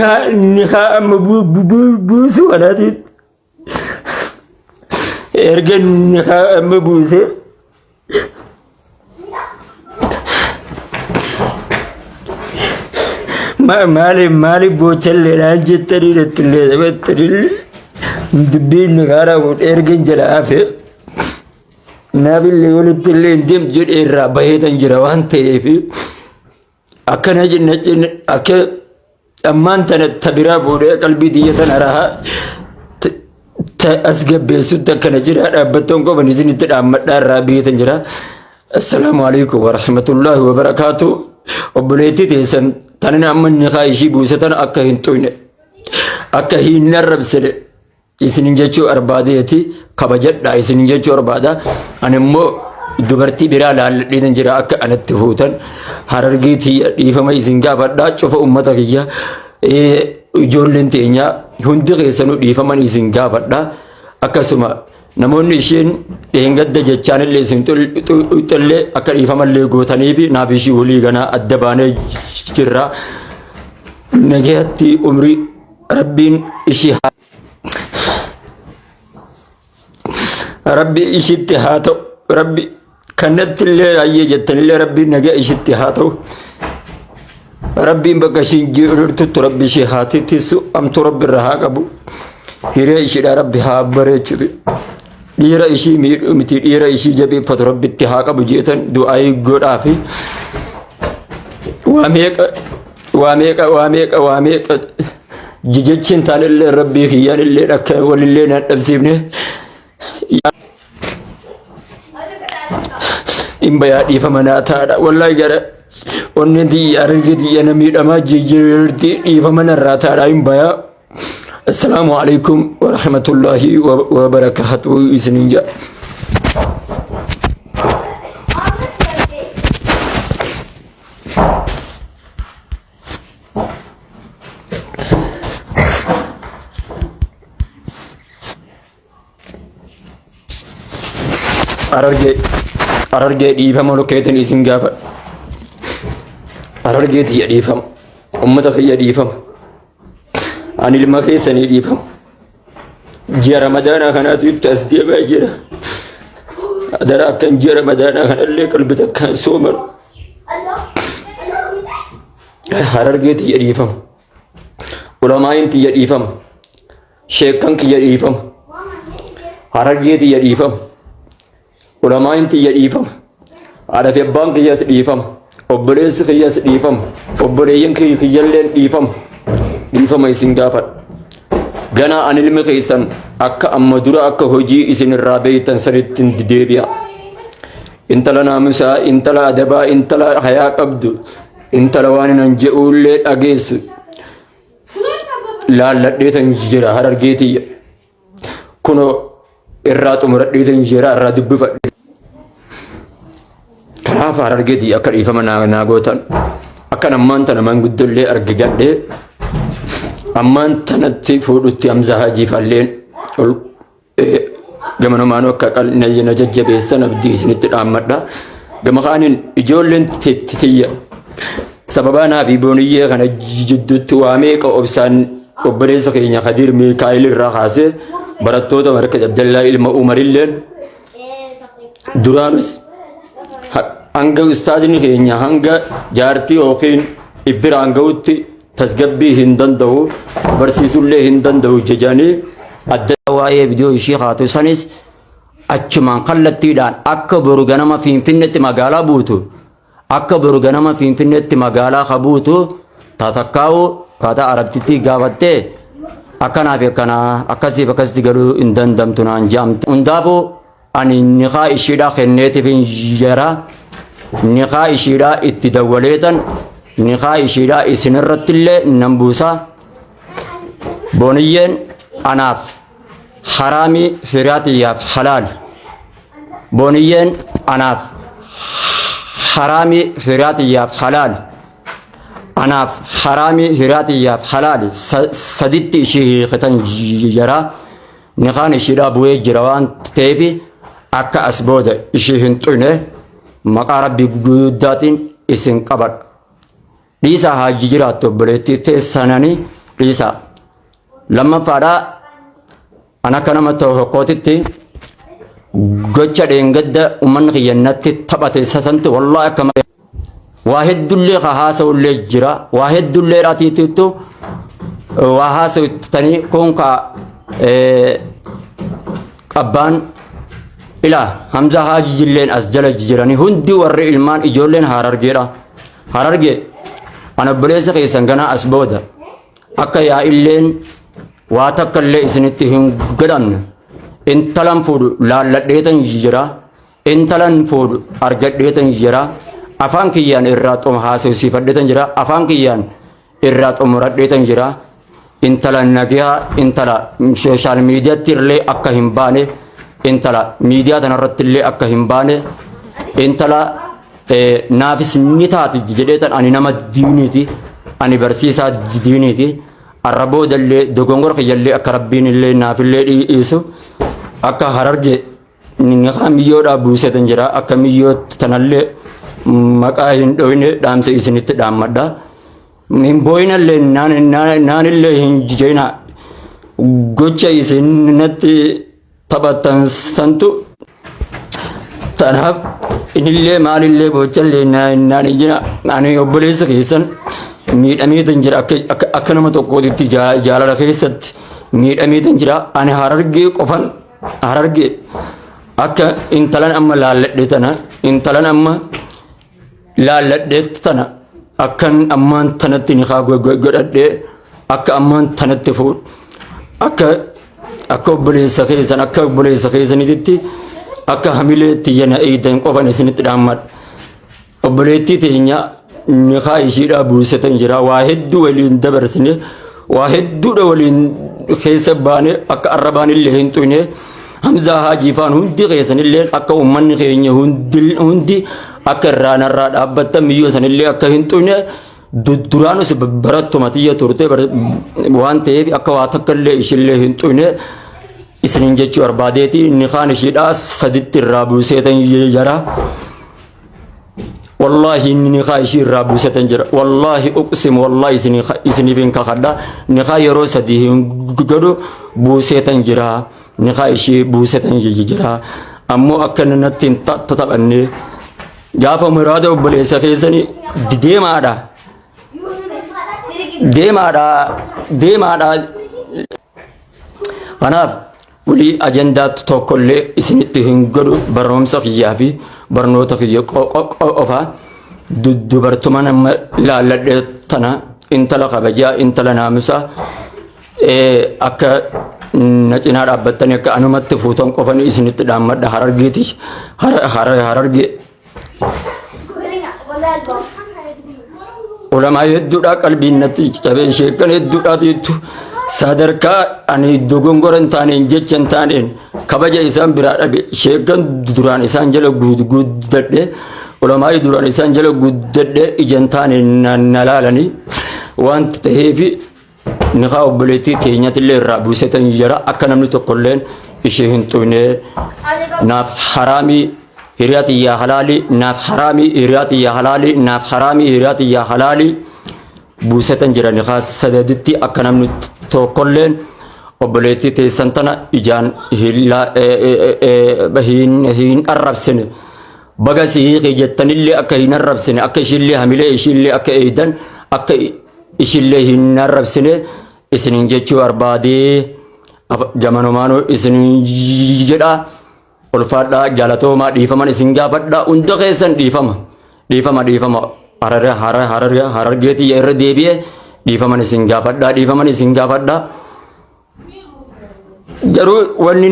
Nikaa nikaa amma buusuu kanaatiif erga nikaa amma buusee maaliif maaliif boochallee naan jettanii nattillee taphattanii dubbiin nikaadhaa kun erga jala hafe naabillee walitti illee hin deemtu jedhee irraa baheetan jira waan ta'eef akkana jenna akka ammaan tana ta biraa fuudhee qalbii tiyya tana rahaa ta as gabbeessutti akkana jira dhaabbattoon qofan isinitti dhaammadhaa irraa biyyatan jira. Assalaamu alaikum warahmatullaahi wabarakaatu. Obboleettii teessan tanin amma nikaa ishii buuse tana akka hin xuyne akka hin arrabsine isinin jechuu barbaadeeti kabajadha isinin jechuu barbaada. Ani immoo dubartii biraa laalladheetan jira akka anatti fuutan harargee tiyya dhiifama isin gaafadha cufa ummata kiyya ijoolleen teenya hundi keessanuu dhiifaman isin gaafadha akkasuma namoonni isheen dheengadda jechaan illee isin xuxxillee akka dhiifamallee gootanii fi naaf ishii walii ganaa adda baanee jirra nagayatti umrii rabbiin ishii haa Rabbi ishitti haa ta'u. Rabbi kanatti illee ayyee jettanillee rabbi nagaa ishitti haa ta'u. Rabbiin bakka ishiin jirtutti rabbi ishee haa titisu amtuu rabbi irraa haa qabu. Hiree ishiidha rabbi haa bareechu. Dhiira ishii miidhuu miti dhiira ishii jabeeffatu rabbitti haa qabu jeetan du'aayii godhaafi. Waa meeqa waa meeqa waa meeqa waa meeqa jechiin taanillee rabbii kiyyaan illee akka walillee na dhabsiifne hin bayaa dhiifama naa taadha wallaahi gara onneen tiyya arge tiyya na miidhamaa jijjiirti dhiifama narraa taadha hin bayaa assalaamu alaikum warahmatullaahi wabarakaatu isinin jedha. Harargee Harargee dhiifama lukkeetiin isin gaafadha. Harargee tiyya dhiifama. Uummata kiyya dhiifama. Ani ilma keessanii dhiifama. Ji'a Ramadaanaa kanaatu itti as deemaa jira. Adara akkan ji'a Ramadaanaa kanallee qalbi takkaan sooman. Harargee tiyya dhiifama. Ulamaa'iin tiyya dhiifama. Sheekkan kiyya dhiifama. Harargee tiyya dhiifama. Ulamaa'iin tiyya dhiifama. Haadha fi abbaan kiyyas dhiifama. Obboleessi kiyyas dhiifama. Obboleeyyan kiyyalleen dhiifama. Dhiifama isin gaafadha. Ganaa ani ilmi keessan akka amma dura akka hojii isin irraa beektan sanitti hin deebi'a. Intala naamusaa, intala adabaa, intala hayaa qabdu, intala waan nan je'uullee dhageessu laalladheetan jira harargee tiyya. Kunoo irraa xumuradheetan jira irraa dubbifadhe. Kanaaf harargee tiyya akka dhiifama naa gootan. Akkan ammaan tana manguddollee argigadhee ammaan tanatti fuudhutti Hamzaa Hajii falleen ol Gamanumaanuu akka na jajjabeessan abdii isinitti dhaammadha. Gama kaaniin ijoolleen tiyya sababaa naa fi booniyyee kana jidduutti waa meeqa obsaan obboleessa keenya Kadiir Mikaa'el irraa kaasee barattoota Markaz Abdallaa ilma Umarilleen duraanus hanga ustaazni keenya hanga jaartii yookiin ibbiraan ga'utti tasgabbii hin danda'u barsiisullee hin danda'u jedhanii adda waa'ee viidiyoo ishii haatu sanis achumaan kallattiidhaan akka boru ganama Finfinneetti magaalaa buutu akka boru ganama Finfinneetti magaalaa ka buutu tatakkaa'u kaataa arabtittii gaafattee akkanaa fi akkanaa akkasiif akkasitti galuu hin dandamtu naan jaamte hundaafuu Ani nikaa ishiidhaa kenneetifin jira. Nikaa ishiidhaa itti dawwaleetan nikaa ishiidhaa isinirrattillee nan buusa. Booniyyeen anaaf haraamii hiriyaa tiyyaaf halaal. Booniyyeen anaaf haraamii hiriyaa tiyyaaf halaal. Anaaf haraamii hiriyaa tiyyaaf halaali. Saditti ishii hiikitan jira. Nikaan ishiidhaa bu'ee jira waan ta'eef akka as booda ishii hin xuyne maqaa rabbii guddaatiin isin qabadha. Dhiisaa haajji jiraattu obboleettii teessananii Dhiisaa. Lammaffaadhaa an akka nama tokkootitti gocha dheengadda uummanni kiyya natti taphate sasanti wallaahi akka malee waa heddullee ka haasa'ullee jira waa heddullee dhatiittu waa haasa'uttanii kun ka abbaan ilaa Hamza Haaji jilleen as jala jiranii hundi warri ilmaan ijoolleen Harargeedha. Harargee an obboleessa keessan ganaa as booda akka yaa'illeen waa takka illee isinitti hin godhamne intalan fuudhu laalladheetan jira intalan fuudhu argadheetan jira afaan kiyyaan irraa xuma haasofsiifadheetan jira afaan kiyyaan irraa xumuradheetan jira intala nagiyaa intala sooshaal miidiyaatti illee akka hin baane intala miidiyaa tanarratti illee akka hin baane intala naafis ni taati jedheetan ani nama diiniiti ani barsiisaa diiniiti arra boodallee dogongora kiyyallee akka rabbiin illee naafillee dhiisu akka hararge niqaa miyyoodhaa buusetan jira akka miyyoo tanallee maqaa hin dhoyne dhaamsa isinitti dhaammadha hin booyinallee naanillee hin jijjiirina gocha isinatti taphattan santu tanaaf inillee maalillee gochallee naan hin jira ani obboleessa keessan miidhameetan jira akka nama tokkootitti jaalala keessatti miidhameetan jira ani harargee qofan harargee akka intalan amma laalladhe tana intalan amma laalladhe tana akkan ammaan tanatti nikaa godhadhee akka ammaan tanatti fuudhu akka akka obboleessa keessan akka obboleessa keessanitti akka hamilee tiyya na eegdan qofan isinitti dhaammadha. Obboleettii teenya nikaa ishiidhaa buusetan jira waa hedduu waliin dabarsine waa hedduudha waliin keessa baane akka arrabaan illee hin xuyne Hamzaa Haajii faan hundi keessanillee akka uummanni keenya hundi akka irraa narraa dhaabbattan miyyoo sanillee akka hin xuyne duraanus barattuma tiyya turte waan ta'eef akka waa takka illee ishillee hin xuyne isiniin jechuu barbaadeeti nikaan ishiidhaa saditti irraa buuseetan jira. Wallaahi inni nikaa ishii irraa buusetan jira. Wallaahi uqsim wallaahi isiniif hin kakadha. Nikaa yeroo sadii hin godhu buusetan jira. Nikaa ishii buusetan jira. Ammoo akka inni natti hin taphanne gaafa muraada obboleessa keessanii deemaadha. Deemaadha. Deemaadha. Kanaaf Wly ajandaa tokkollee isinitti hin godhu barnoomsa kiyyaa fi barnoota kiyya qofa dubartuma nama laalladhe tana intala kabajaa intala naamusaa akka na cinaa dhaabbattanii akka anumatti fuutan qofan isinitti dhaammadha harargeeti harargee Ulamaa hedduudhaa qalbiin natti cabee sheekkan hedduudhaatiitu sadarkaa ani dogongora hin taaneen jecha hin taaneen kabaja isaan biraa dhabe sheekkan duraan isaan jala guddadhe ulamaa duraan isaan jala guddadhe ija hin taaneen na laalanii waan ta'eef Nikaa obboleettii teenyatillee irraa buusetan jira akka namni tokkolleen ishee hin xuyne naaf haraamii hiriyaa tiyyaa halaalii naaf haraamii hiriyaa tiyyaa halaalii naaf haraamii hiriyaa tiyyaa halaalii buusetan jira nikaa sadaditti akka namni tokkolleen obboleettii teessan tana ijaan hin arrabsine baga si hiike jettanillee akka hin arrabsine akka ishiillee hamilee ishiillee akka eeydan akka ishillee hin arrabsine isinin jechuu barbaadee gamanumaanuu isinin jedha ulfaadhaa galatoomaa dhiifaman isin gaafadha hunda keessan dhiifama dhiifama dhiifama harare hara harare harargeetii irra deebi'e dhiifaman isin gaafadha dhiifaman isin gaafadha garuu wanni